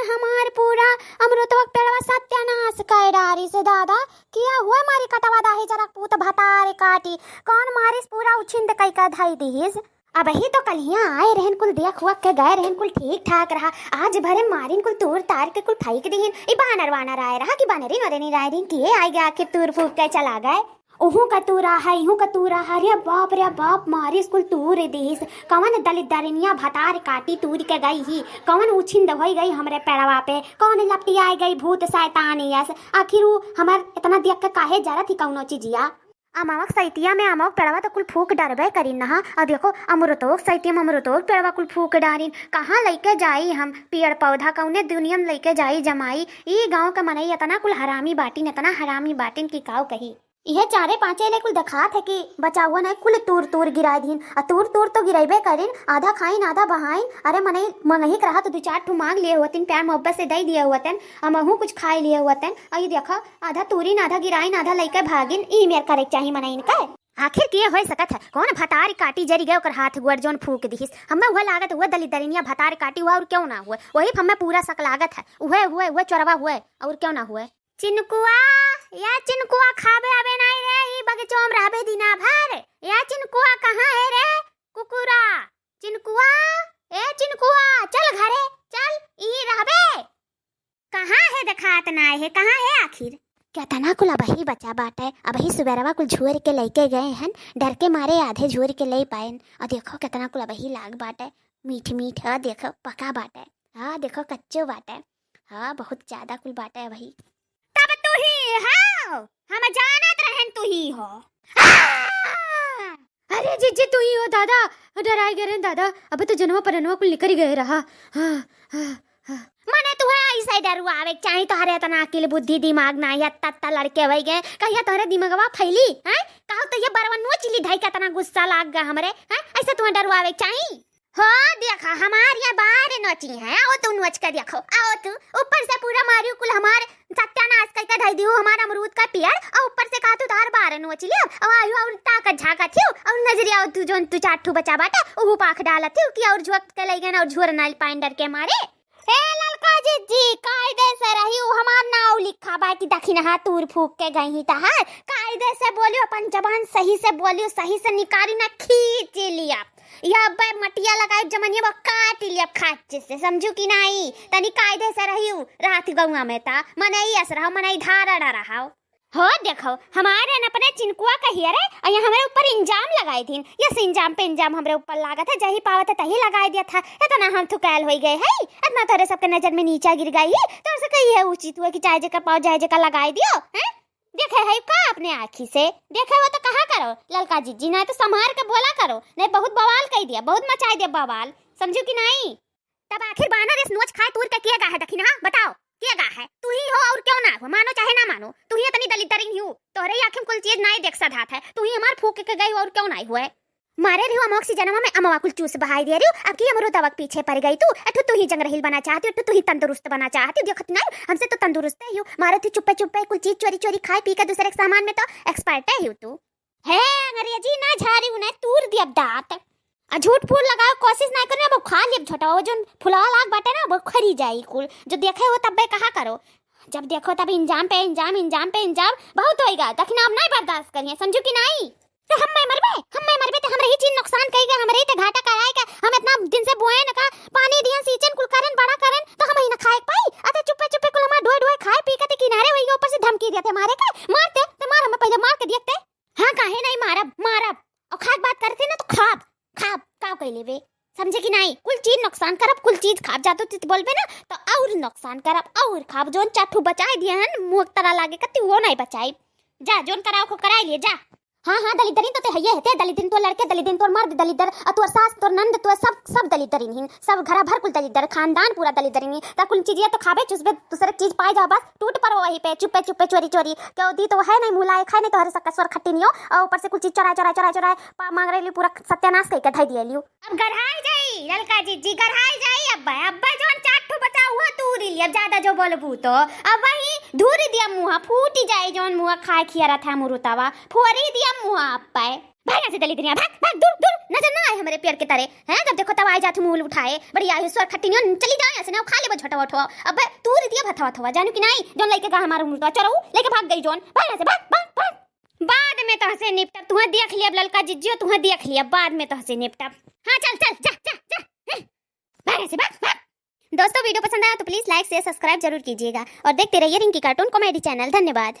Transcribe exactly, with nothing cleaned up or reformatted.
हमार पूरा अमरुतवा के पेड़वा सत्यानाश कर डारिस दादा। किया हुआ मारी कटवा दाही जरा पूत भतार काटी। कौन मारिस पूरा उछिंद कई का धई दिहिस। अबही तो कलिया आए रहन कुल देख हुआ के गए रहन कुल ठीक ठाक रहा। आज भरे मारिन कुल तूर तार के कुल फेंक दिहिन। ई बानर वानर आए रहा कि बानरी नोरे नहीं आए रही कि ये आए गया आखिर तूर फूक के चला गए। उहू का तूरा है, इहू का तूरा है। रे बाप, रे बाप, मारिस कुल तूर दिहिस। कवन दलित दरिनिया भतार काटी तूर के गई ही, कवन उछिंद होई गई हमरे पेड़वा पे, कौन लपटियाए गई भूत शैतान यस। आखिर ऊ हमर इतना देख के काहे जरत ही कौनो चीजिया? अमवा के सैतिया में अमवा के पेड़वा तो कुल फूक डरबे करी नहा। और देखो अमरुतो के सैतिया में अमरुतो के पेड़वा कुल फूक डारिन। कहाँ लइके जाई हम पेड़ पौधा, कौने दुनिया में लइके जाई जमाई? ई गाँव के मनई इतना कुल हरामी बाटिन, इतना हरामी बाटिन कि काऊ कही। इहे चारे पांचे ले कुल देखात है कि बचाउआ नहीं, कुल तूर तूर गिराए दीन। आ तूर तूर तो गिराइबे करिन, आधा खाइन आधा बहाइन। अरे मनई मंगही के रहा तो दू चार ठू मांग लिए होतिन, प्यार मोहब्बत से दे दिए होतन, हमहू कुछ खाए लिए होतन। आ ई देखो आधा तूरिन आधा गिराइन आधा लइके भागिन। ई मेर करे के चाही मनइन का। आखिर के होए सकत है, कौन भतारी काटी जरी गए ओकर हाथ गोड़ जौन फूक दिहिस। हमें हुए लागत हुए दलित दरिनिया भतारी काटी हुआ और क्यों ना हुए, वही हमें पूरा शक लागत है। उहे हुए, उहे चोरवा हुए और क्यों ना हुए। चिनकुआ, या चिनकुआ, खाबे आबे नाई रे, ई बगीचो में रहबे दिना भर। या चिनकुआ, कहाँ है रे कुकुरा? चिनकुआ, ए चिनकुआ, चल घरे, चल, ई रहबे। कहाँ है, देखात नाई है, कहाँ है आखिर? केतना कुल अबही बचा बाटे, अबही सुबेरवा कुल झोर के लइके गए हन, डर के मारे आधे झोर के लइ पाएन। और देखो केतना कुल अबही लाग बाटे, मीठ मीठ, हाँ देखो पका बाटे, हाँ देखो कच्चो बाटे, हाँ बहुत ज्यादा कुल बाटे अबही। तब तू ही हो, हम जानत रहन तू ही हो। आ! अरे जिज्जी तू ही हो दादा, डराए गए रहन दादा, अब तो जनवा परनवा कुल निकल गए रहा। हाँ, हाँ, हाँ। मने तुहे ऐसे डरुआवे के चाही, तोहरे इतना अकिल बुद्धि दिमाग ना है, तत्ता लड़के वही गए, कहिया तोहरे दिमागवा फैली, हैं? कहो तो ये बरवा नोच ली धई के इतना गुस्सा लाग गया हमरे, हैं? ऐसे तुहे डरुआवे के चाही। हो देखा, हमार ये बार नोची है, आओ तू नोच के देखो, आओ तू। ऊपर से पूरा मारियो कुल हमार सत्यानाश करके धई दियो, हमार अमरूद का पेड़, और ऊपर से कहा तू धार बार नोच लियो, और आयु और ताकत झाकत हियो, और नजरिया तू जोन तू चार ठू बचा बाटे, उहू पाख डालत हियो कि और झुक के लई गए और झोर नाल पाइन डर के मारे। ए ललका जिज्जी, कायदे से रहियो, हमार नाव लिखा बा कि दखिनहा तूर फूक के गई ही तहार। कायदे से बोलियो, अपन जबान सही से बोलियो, सही से निकारी ना खींच लिया। या अब्बे मटिया लगाई जमनिया वो काट लिया खाच से, समझू कि नाई? तनी कायदे से रहियो रात गौआ में ता, मनई अस रहो, मनई धारा रहो। हो देखो, हमारे न अपने चिनकुआ कहिए रे, और ये हमरे ऊपर इंजाम लगाई दीन। यस इंजाम पे इंजाम हमरे ऊपर लागत है, जही पावत है तही लगाई दिया था। इतना हम थुकायल होई गए है, इतना तोरे सबके नजर में नीचा गिर गई, तोर से कही है उचित हुआ कि चाहे जेकर पाओ चाहे जेकर लगाई दियो, हैं? देखे है का अपने आँखी से? देखे हो तो कहा करो, ललका जिज्जी, नहीं तो संभार के बोला करो, नहीं बहुत बवाल कई दिया, बहुत मचाई दिया बवाल, समझू कि नहीं? तब आखिर बानर इस नोच खाए तूर के किए गा है दखिनहा? बताओ, किए गा है? तू ही हो और क्यों ना हो, मानो चाहे ना मानो, तू ही इतनी दलिद्दरिन ही हो। तोहरे ही आँखी में कुल चीज नाई देख सधात है, तू ही हमार फूक के गई और क्यों नाई हुए। मारे रही हो अमोक सी जनवा में अमवा कुल चूस बहाई दिया रही हो, अब की अमरुदवा के पीछे पड़ गई तू। एठू तू ही जंगरहिल बना चाहती हो, एठू तू ही तंदुरुस्त बना चाहती हो। देखत नाई, हमसे तो तंदुरुस्त ही हो, मारे थी चुप्पे चुप्पे कुल चीज चोरी चोरी खाए पी के दूसरे के सामान में तो एक्सपर्ट ही हो तू। हे अंग्रेजी ना झारी उन्हें तूर दियब दांत। आ झूठ फूल लगाओ कोशिश ना करो, अब खा लियब झोटा, वो जोन फुलवा लाग बाटे ना वो खरी जाई कुल। जो देखे हो तब्बे कहा करो, जब देखो तब इंजाम पे इंजाम, इंजाम पे इंजाम, बहुत होइगा, दखिना अब नहीं बर्दाश्त करिए, समझू कि नहीं? तो हम मैं मरबे, हम मैं मरबे तो हमरे ही चीज नुकसान कई गए, हमरे ही ते घाटा कराए का, हम इतना दिन से बोए न का, पानी दियन, सींचन, कुल करन, बड़ा करन, तो हम ही ना खाए के पाई। अते चुप्पे चुप्पे कुल हमार ढोए ढोए खाए पी के ते किनारे होई, ऊपर से धमकी देते मारे के, मारते, ते मार हमें पहले मार के देखते। हाँ, काहे नहीं मारब, मारब। और खाक बात करते ना तो खाब, खाब, का कह लेबे? समझे कि नहीं? कुल चीज नुकसान करब, कुल चीज खाब। जातो चित बोलबे ना तो और नुकसान करब, और खाब। जोन चार ठू बचाए दिए हन, मुँह तरा लागे कति वो नहीं बचाई। जा, जोन कराओ को कराई लिए, जा। हाँ, हाँ, दलिद्दरिन तो ते हइये है, ते दलिद्दरिन तो लड़के दलिद्दरिन, तोर मर्द दलिद्दर, और तोर सास, तोर नंद, तोर सब, सब दलिद्दरिन ही, सब घरा भर कुल दलिद्दर, खानदान पूरा दलिद्दरिन ही। ता कुल चीजिया तो खाबे, चुसबे, दूसरे चीज पाए जाओ, बस टूट पड़ो वहीं पे, चुप्पे, चुप्पे, चोरी, चोरी। क्यों दी तो है नहीं, मुँह लायक है नहीं, तोहरे सक्का स्वर खट्टी नहीं हो, और ऊपर से कुल चीज चोरा, चोरा, चोरा, चोरा, पा मांग रही, पूरा सत्यानाश करके धई दिए लियो। अब गढ़ाई जाई, ललका जिज्जी, गढ़ाई जाई। अब्बे, अब्बे जोन चार ठो बचा हुआ तूरी ली, अब ज्यादा जो बोलबू तो। अब वही धूरी दिया मुँह, फूटी जाई जोन मुँह खाए खिया रहा था मुरुतावा, फोरी दिया मुँह अब्बे। भाग यहाँ से दलिद्रिया, भाग, भाग, दूर, दूर, नजर ना आए हमरे पियर के तारे। हैं, जब देखो तब आए जात मुँह उठाए, बड़ी आए सोर खट्टिनियो, चली जाओ यहाँ से, ना खा लेबो झोटवा उठवा। अबे तू रितिया भथवा थवा, जानू कि नाई, जौन लइके गा हमार उम्र का चोरऊ, लइके भाग गई जौन, भाग यहाँ से, भाग, भाग, भाग। बाद में तोहसे निपटब, तुहें देख लियब ललका जिज्जियो, तुहें देख लियब, बाद में तोहसे निपटब। हाँ, चल, चल, जा, जा, जा, हैं, भाग यहाँ से, भाग, भाग। दोस्तों, video पसंद आया तो please like, share, subscribe जरूर कीजिएगा और देखते रहिए रिंकी cartoon comedy channel। धन्यवाद।